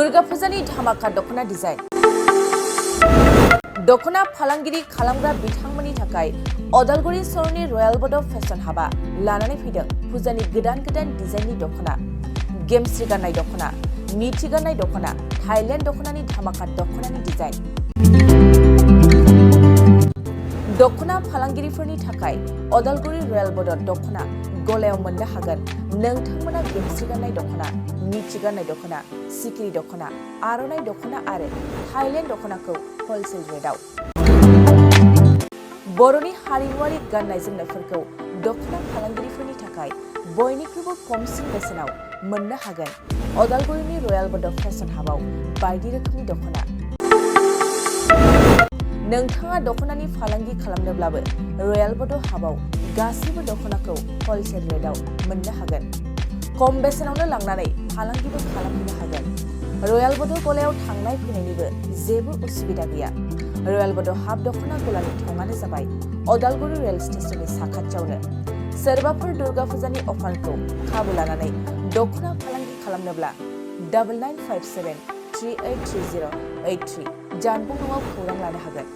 दुर्गा फुजानि धामाका दखना डिजाइन दखना फालांगिरि खालामग्रा बिथांमोननि थाखाय अदालगुरि सहरनि रयेल बड' फेशन हाबा लानानै फैदों फुजानि गोदान डिजाइननि दखना गेमस्रि गाननाय दखना मिथि गाननाय दखना थाइलेण्ड दखनानि धामाका दखनानि डिजाइन दखना फालांगिरिफोरनि थाखाय अदालगुरि रयेल बड' दखना गलायाव मोननो हागोन नोंथांमोना गेमस्रि गाननाय दखना मिथि गाननाय दखना सिखिरि दखना आर'नाइ दखना आरो थाइलेण्ड दखनाखौ हलसेल रेटआव बर'नि हारिमुआरि गाननाय जोमनायफोरखौ दखना फालांगिरिफोरनि थाखाय बयनिख्रुइबो खमसिन बेसेनाव मोननो हागोन अदालगुरिनि रयेल बड' फेशन हाबाव बायदि रोखोमनि दखना नोंथाङा दखनानि फालांगि खालामनोब्लाबो रयेल बड' हाबाव गासैबो दखनाखौ हलसेल रेटआव मोननो हागोन खम बेसेनावनो लांनानै फालांगिबो खालामनो हागोन रयेल बड' गलायाव थांनाय फैनायनिबो जेबो उसुबिदा गैया रयेल बड' हाब दखना गलानि थंआनो जाबाय अदालगुरि रेल स्टेशननि साखाथियावनो सोरबाफोर दुर्गा फुजानि अफारखौ खाबु लानानै दखना फालांगि खालामनोब्ला 9957383083 जानबुं नङाव खौरां लानो हागोन।